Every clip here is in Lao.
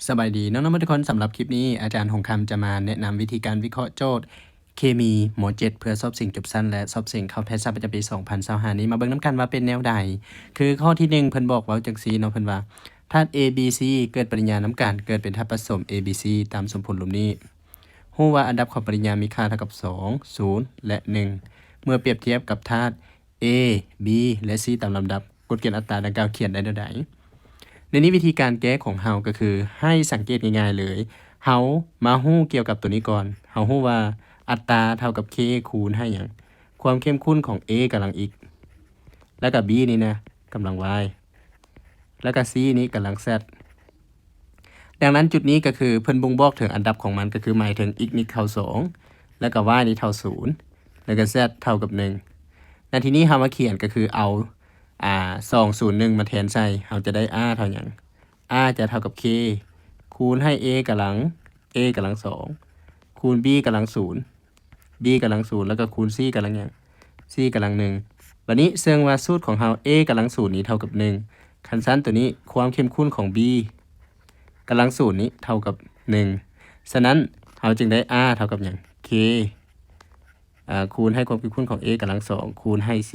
ສະບາຍດີນ້ອງໆໝົດທຸກຄົນ, ສຳລັບຄລິບນີ້ ອາຈານຫົງຄຳຈະມາແນະນຳວິທີການວິເຄາະໂຈດເຄມີ ມໍເຈັດ ເພື່ອສອບເສັງຈົບຊັ້ນ ແລະ ສອບເສັງເຂົ້າແພດສາດປະຈຳປີສອງພັນຊາວຫ້ານີ້ ມາເບິ່ງນຳກັນວ່າເປັນແນວໃດ. ຄືຂໍ້ທີໜຶ່ງ ເພິ່ນບອກເວົ້າຈັ່ງຊີ້ເນາະ, ເພິ່ນວ່າ ທາດ A B C ເກີດປະລິນຍານຳກັນ ເກີດເປັນທາດປະສົມ A B C ຕາມສົມຜົນລຸ່ມນີ້. ຮູ້ວ່າອັນດັບຂອງປະລິນຍາມີຄ່າເທົ່າກັບສອງ, ສູນ ແລະ ໜຶ່ງ ເມື່ອປຽບທຽບກັບທາດ A, B ແລະ C ຕາມລຳດັບ. ກົດເກນອັດຕາດັ່ງກ່າວຂຽນໄດ້ແນວໃດ? ໃນນີ້ວິທີການແກ້ຂອງເຮົາກໍຄື ໃຫ້ສັງເກດງ່າຍໆເລີຍ, ເຮົາມາຮູ້ກ່ຽວກັບຕົວນີ້ກ່ອນ. ເຮົາຮູ້ວ່າອັດຕາເທົ່າກັບ K ຄູນໃຫ້ຫຍັງ? ຄວາມເຂັ້ມຂຸ້ນຂອງ A ກຳລັງ X ແລ້ວກໍ B ນີ້ນະ ກຳລັງ Y ແລ້ວກໍ C ນີ້ກຳລັງ Z. ດັ່ງນັ້ນຈຸດນີ້ກໍຄືເພິ່ນບົ່ງບອກເຖິງອັນດັບຂອງມັນ ກໍຄືໝາຍເຖິງ x ນີ້ເທົ່າສອງ ແລ້ວກໍ y ນີ້ເທົ່າສູນ ແລ້ວກໍ z ເທົ່າກັບໜຶ່ງ. ໃນທີ່ນີ້ເຮົາມາຂຽນກໍຄືເອົາ ອາ ສອງ ສູນ ໜຶ່ງ ມາແທນໃສ່ ເຮົາຈະໄດ້ r ເທົ່າຫຍັງ? r ຈະເທົ່າກັບ k ຄູນໃຫ້ a ກຳລັງ a ກຳລັງສອງ ຄູນ b ກຳລັງສູນ b ກຳລັງສູນ ແລ້ວກໍຄູນ c ກຳລັງຫຍັງ? c ກຳລັງໜຶ່ງ. ບາດນີ້ເຊິ່ງວ່າສູດຂອງເຮົາ a ກຳລັງສູນນີ້ເທົ່າກັບໜຶ່ງ, ຄັນຊັ້ນຕົວນີ້ຄວາມເຂັ້ມຂຸ້ນຂອງ b ກຳລັງສູນນີ້ເທົ່າກັບໜຶ່ງ. ສະນັ້ນເຮົາຈຶ່ງໄດ້ r ເທົ່າກັບຫຍັງ? k ອາ ຄູນໃຫ້ຄວາມເຂັ້ມຂຸ້ນຂອງ a ກຳລັງສອງ ຄູນໃຫ້ c.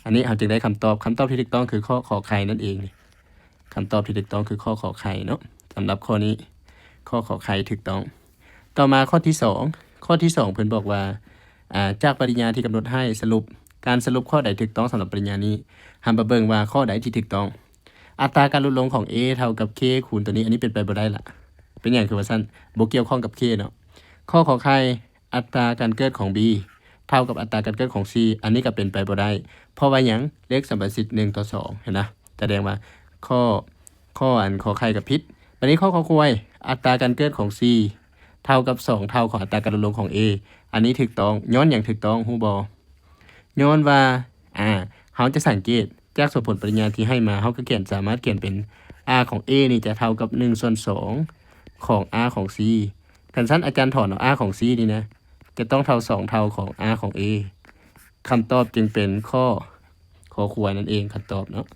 ອັນນີ້ເຮົາຈຶ່ງໄດ້ຄຳຕອບ. ຄຳຕອບທີ່ຖືກຕ້ອງຄືຂໍ້ ຂ ໄຂ່ ນັ້ນເອງ. ຄຳຕອບທີ່ຖືກຕ້ອງຄືຂໍ້ ຂ ໄຂ່ ເນາະ. ສຳລັບຂໍ້ນີ້ ຂໍ້ ຂ ໄຂ່ ຖືກຕ້ອງ. ຕໍ່ມາຂໍ້ທີສອງ ຂໍ້ທີສອງເພິ່ນບອກວ່າ ອາ ຈາກປະລິນຍາທີ່ກຳນົດໃຫ້ສະຫຼຸບ ການສະຫຼຸບຂໍ້ໃດຖືກຕ້ອງສຳລັບປະລິນຍານີ້? ເຮົາມາເບິ່ງວ່າຂໍ້ໃດທີ່ຖືກຕ້ອງ. ອັດຕາການຫຼຸດລົງຂອງ A ເທົ່າກັບ K ຄູນຕົວນີ້ ອັນນີ້ເປັນໄປບໍ່ໄດ້ລະ. ເປັນຫຍັງຄືວ່າຊັ້ນ? ບໍ່ກ່ຽວຂ້ອງກັບ K ເນາະ. ຂໍ້ ຂ ໄຂ່ ອັດຕາການເກີດຂອງ B ເທົ່າກັບອັດຕາການເກີດຂອງ C ອັນນີ້ກໍເປັນໄປບໍ່ໄດ້. ເພາະວ່າຫຍັງ? ເລກສຳປະສິດໜຶ່ງຕໍ່ສອງ ເຫັນນະ? ສະແດງວ່າຂໍ້ ຂໍ້ອັນ ຂ ໄຂ່ ກໍຜິດ. ບາດນີ້ຂໍ້ ຄ ຄວາຍ ອັດຕາການເກີດຂອງ C ເທົ່າກັບສອງເທົ່າຂອງອັດຕາການຫຼຸດລົງຂອງ A ອັນນີ້ຖືກຕ້ອງ. ຍ້ອນຫຍັງຖືກຕ້ອງ ຮູ້ບໍ່? ຍ້ອນວ່າ ອາ ເຮົາຈະສັງເກດຈາກສົມຜົນປະລິນຍາທີ່ໃຫ້ມາ ເຮົາກໍຂຽນ ສາມາດຂຽນເປັນ r ຂອງ A ນີ້ຈະເທົ່າກັບໜຶ່ງສ່ວນສອງຂອງ r ຂອງ C. ຄັນຊັ້ນອາຈານຖອນເອົາ r ຂອງ C ນີ້ນະ ຈະຕ້ອງເທົ່າສອງເທົ່າຂອງ r ຂອງ A. ຄຳຕອບຈຶ່ງເປັນຂໍ້ ຄ ຄວາຍ ນັ້ນເອງ ຄຳຕອບເນາະ.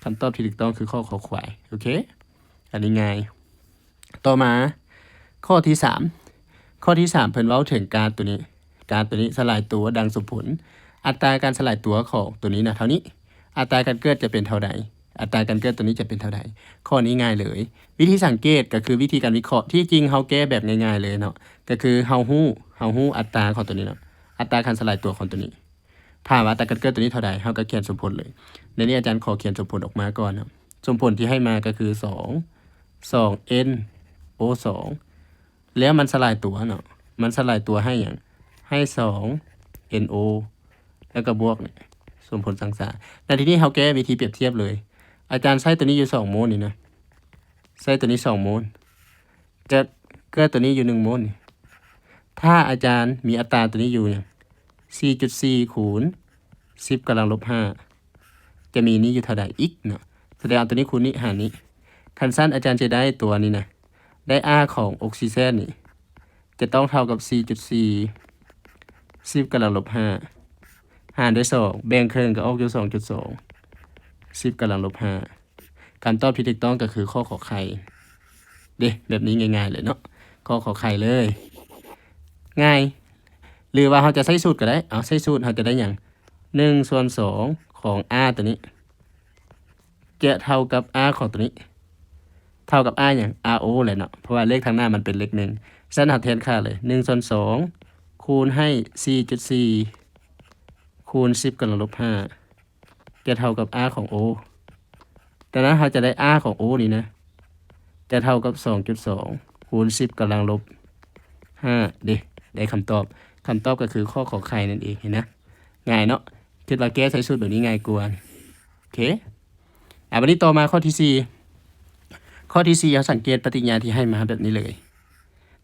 ຄຳຕອບທີ່ຖືກຕ້ອງຄືຂໍ້ ຄ ຄວາຍ. ໂອເຄ ອັນນີ້ງ່າຍ. ຕໍ່ມາຂໍ້ທີສາມ ຂໍ້ທີສາມເພິ່ນເວົ້າເຖິງກາດຕົວນີ້ ກາດຕົວນີ້ສະຫຼາຍຕົວດັ່ງສົມຜົນ. ອັດຕາການສະຫຼາຍຕົວຂອງຕົວນີ້ນະເທົ່ານີ້ ອັດຕາການເກີດຈະເປັນເທົ່າໃດ? ອັດຕາການເກີດຕົວນີ້ຈະເປັນເທົ່າໃດ? ຂໍ້ນີ້ງ່າຍເລີຍ. ວິທີສັງເກດກໍຄືວິທີການວິເຄາະ ທີ່ຈິງເຮົາແກ້ແບບງ່າຍໆເລີຍເນາະ ກໍຄືເຮົາຮູ້ ເຮົາຮູ້ອັດຕາຂອງຕົວນີ້ເນາະ ອັດຕາການສະຫຼາຍຕົວຂອງຕົວນີ້. ຖາມວ່າອັດຕາການເກີດຕົວນີ້ເທົ່າໃດ? ເຮົາກໍຂຽນສົມຜົນເລີຍ. ໃນນີ້ອາຈານຂໍຂຽນສົມຜົນອອກມາກ່ອນເນາະ. ສົມຜົນທີ່ໃຫ້ມາກໍຄືສອງ ສອງ N O ສອງ ແລ້ວມັນສະຫຼາຍຕົວເນາະ ມັນສະຫຼາຍຕົວໃຫ້ຫຍັງ? ໃຫ້ສອງ N O ແລ້ວກໍບວກນີ້ ສົມຜົນສັງສາ. ໃນທີ່ນີ້ເຮົາແກ້ວິທີປຽບທຽບເລີຍ. ອາຈານໃຊ້ຕົວນີ້ຢູ່ສອງໂມນນີ້ນະ ໃຊ້ຕົວນີ້ສອງໂມນ ຈະເກີດຕົວນີ້ຢູ່ໜຶ່ງໂມນນີ້. ຖ້າອາຈານມີອັດຕາຕົວນີ້ຢູ່ຫຍັງ? ສີ່ຈຸດສີ່ ຄູນ ສິບກຳລັງລົບຫ້າ ຈະມີນີ້ຢູ່ເທົ່າໃດອີກເນາະ? ສະແດງເອົາຕົວນີ້ຄູນນີ້ຫານນີ້. ຄັນຊັ້ນອາຈານຈະໄດ້ຕົວນີ້ນະ ໄດ້ R ຂອງອົກຊີເຈນນີ້ ຈະຕ້ອງເທົ່າກັບ ສີ່ຈຸດສີ່ ສິບກຳລັງລົບຫ້າ ຫານດ້ວຍສອງ ແບ່ງເຄິ່ງກໍອອກຢູ່ ສອງຈຸດສອງ ສິບກຳລັງລົບຫ້າ. ຄຳຕອບທີ່ຖືກຕ້ອງກໍຄືຂໍ້ ຂ ໄຂ່ ເດ້. ແບບນີ້ງ່າຍໆເລີຍເນາະ ຂໍ້ ຂ ໄຂ່ ເລີຍ ງ່າຍ. ຫຼືວ່າເຮົາຈະໃຊ້ສູດກໍໄດ້. ເອົາ ໃຊ້ສູດເຮົາຈະໄດ້ຫຍັງ? ໜຶ່ງສ່ວນສອງຂອງ R ຕົວນີ້ ຈະເທົ່າກັບ R ຂອງຕົວນີ້ ເທົ່າກັບ R ຫຍັງ? R O ແຫຼະເນາະ ເພາະວ່າເລກທາງໜ້າມັນເປັນເລກໜຶ່ງ. ສະນັ້ນເຮົາແທນຄ່າເລີຍ ໜຶ່ງສ່ວນສອງຄູນໃຫ້ ສີ່ຈຸດສີ່ ຄູນ ສິບກຳລັງລົບຫ້າ ຈະເທົ່າກັບ R ຂອງ O. ດັ່ງນັ້ນເຮົາຈະໄດ້ R ຂອງ O ນີ້ນະ ຈະເທົ່າກັບ ສອງຈຸດສອງ ຄູນ ສິບກຳລັງລົບຫ້າ ເດ້. ໄດ້ຄຳຕອບ. ຄຳຕອບກໍຄືຂໍ້ ຂ ໄຂ່ ນັ້ນເອງ. ເຫັນນະ? ງ່າຍເນາະ. ຄິດວ່າແກ້ໃຊ້ສູດແບບນີ້ງ່າຍກວ່າ. ໂອເຄ. ອາ ບັດນີ້ຕໍ່ມາຂໍ້ທີສີ່. ຂໍ້ທີສີ່ ເຮົາສັງເກດປະຕິກິລິຍາທີ່ໃຫ້ມາແບບນີ້ເລີຍ.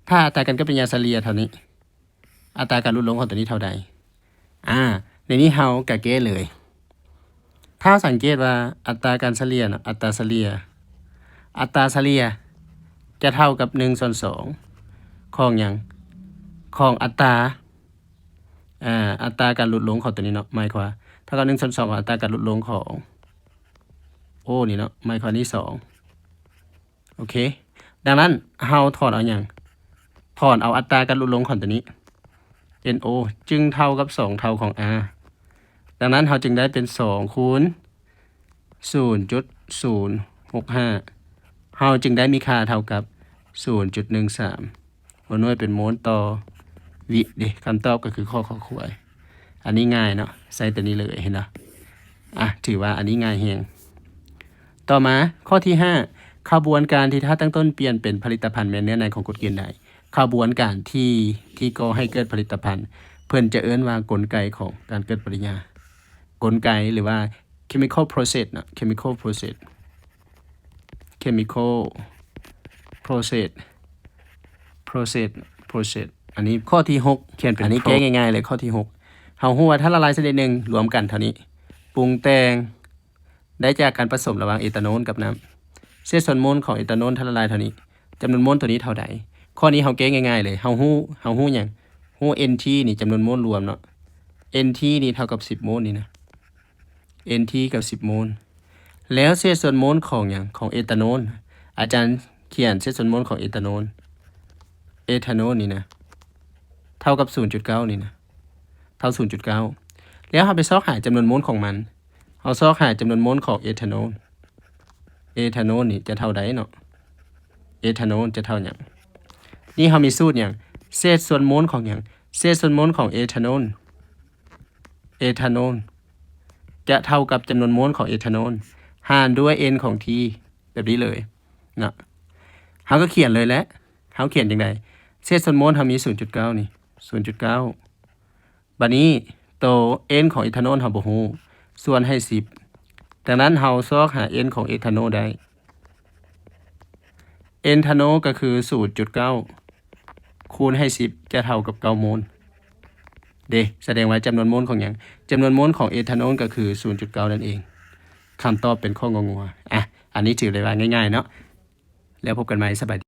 ຖ້າອັດຕາການເກີດປະຕິກິລິຍາສະເລ່ຍເທົ່ານີ້ ອັດຕາການຫຼຸດລົງຂອງຕົວນີ້ເທົ່າໃດ? ອາ ໃນນີ້ເຮົາກະແກ້ເລີຍ. ຖ້າເຮົາສັງເກດວ່າອັດຕາການສະເລ່ຍເນາະ ອັດຕາສະເລ່ຍ ອັດຕາສະເລ່ຍຈະເທົ່າກັບໜຶ່ງສ່ວນສອງຂອງຫຍັງ? ຂອງອັດຕາ ອາ ອັດຕາການຫຼຸດລົງຂອງຕົວນີ້ເນາະ ໝາຍຄວາມເທົ່າກັບໜຶ່ງສ່ວນສອງຂອງອັດຕາການຫຼຸດລົງຂອງ O ນີ້ເນາະ ໝາຍຄວາມນີ້ສອງ. ໂອເຄ ດັ່ງນັ້ນເຮົາຖອນເອົາຫຍັງ? ຖອນເອົາອັດຕາການຫຼຸດລົງຂອງຕົວນີ້ ເອັນໂອ ຈຶ່ງເທົ່າກັບສອງເທົ່າຂອງ R. ດັ່ງນັ້ນເຮົາຈຶ່ງໄດ້ເປັນສອງຄູນສູນຈຸດສູນຫົກຫ້າ ເຮົາຈຶ່ງໄດ້ມີຄ່າເທົ່າກັບສູນຈຸດໜຶ່ງສາມຫົວໜ່ວຍເປັນໂມນຕໍ່ວິເດ້. ຄຳຕອບກໍຄືຂໍ້ ຄ ຄວາຍ. ອັນນີ້ງ່າຍເນາະ ໃສ່ຕົວນີ້ເລີຍ ເຫັນບໍ່? ອ່ະ ຖືວ່າອັນນີ້ງ່າຍແຮງ. ຕໍ່ມາຂໍ້ທີຫ້າ ຂະບວນການທີ່ທາດຕັ້ງຕົ້ນປ່ຽນເປັນຜະລິດຕະພັນແມ່ນເນື້ອໃນຂອງກົດເກນໃດ? ຂະບວນການທີ່ ທີ່ກໍ່ໃຫ້ເກີດຜະລິດຕະພັນ ເພິ່ນຈະເອີ້ນວ່າກົນໄກຂອງການເກີດປະລິຍາ ກົນໄກ ຫຼືວ່າ chemical process ເນາະ chemical process chemical process process process. ອັນນີ້ຂໍ້ທີຫົກ ຂຽນເປັນ ອັນນີ້ແກ້ງ່າຍໆເລີຍ. ຂໍ້ທີຫົກ ເຮົາຮູ້ວ່າທາດລະລາຍຊະນິດໜຶ່ງລວມກັນເທົ່ານີ້ ປຸງແຕ່ງໄດ້ຈາກການປະສົມລະຫວ່າງເອທາໂນນກັບນ້ຳ. ເສດສ່ວນໂມນຂອງເອທາໂນນທາດລະລາຍເທົ່ານີ້ ຈຳນວນໂມນຕົວນີ້ເທົ່າໃດ? ຂໍ້ນີ້ເຮົາແກ້ງ່າຍໆເລີຍ ເຮົາຮູ້ ເຮົາຮູ້ຫຍັງ? ຮູ້ NT ນີ້ຈຳນວນໂມນລວມເນາະ NT ນີ້ເທົ່າກັບສິບໂມນນີ້ນະ NT ກັບສິບໂມນ. ແລ້ວເສດສ່ວນໂມນຂອງຫຍັງ? ຂອງເອທາໂນນ ອາຈານຂຽນເສດສ່ວນໂມນຂອງເອທາໂນນ ເອທາໂນນນີ້ນະ ເທົ່າກັບສູນຈຸດເກົ້ານີ້ນະ ເທົ່າສູນຈຸດເກົ້າ. ແລ້ວເຮົາໄປຊອກຫາຈຳນວນໂມນຂອງມັນ ເຮົາຊອກຫາຈຳນວນໂມນຂອງເອທາໂນນ ເອທາໂນນນີ້ຈະເທົ່າໃດເນາະ? ເອທາໂນນຈະເທົ່າຫຍັງ? ນີ້ເຮົາມີສູດຫຍັງ? ເສດສ່ວນໂມນຂອງຫຍັງ? ເສດສ່ວນໂມນຂອງເອທາໂນນ ເອທາໂນນຈະເທົ່າກັບຈຳນວນໂມນຂອງເອທາໂນນ ຫານດ້ວຍ N ຂອງ T ແບບນີ້ເລີຍເນາະ. ເຮົາກໍຂຽນເລີຍແຫຼະ ເຮົາຂຽນຈັ່ງໃດ? ເສດສ່ວນໂມນເຮົາມີສູນຈຸດເກົ້ານີ້ ສູນຈຸດເກົ້າ. ບາດນີ້ໂຕ N ຂອງເອທາໂນນເຮົາບໍ່ຮູ້ ສ່ວນໃຫ້ສິບ. ດັ່ງນັ້ນເຮົາຊອກຫາ N ຂອງເອທາໂນນໄດ້ N ເອທາໂນນກໍຄືສູນຈຸດເກົ້າ ຄູນໃຫ້ສິບຈະເທົ່າກັບເກົ້າໂມນເດ້. ສະແດງວ່າຈຳນວນໂມນຂອງຫຍັງ? ຈຳນວນໂມນຂອງເອທາໂນນກໍຄືສູນຈຸດເກົ້ານັ້ນເອງ. ຄຳຕອບເປັນຂໍ້ ງ ງົວ. ອ່ະ ອັນນີ້ຖືໄດ້ວ່າງ່າຍໆເນາະ. ແລ້ວພົບກັນໃໝ່ ສະບາຍດີ.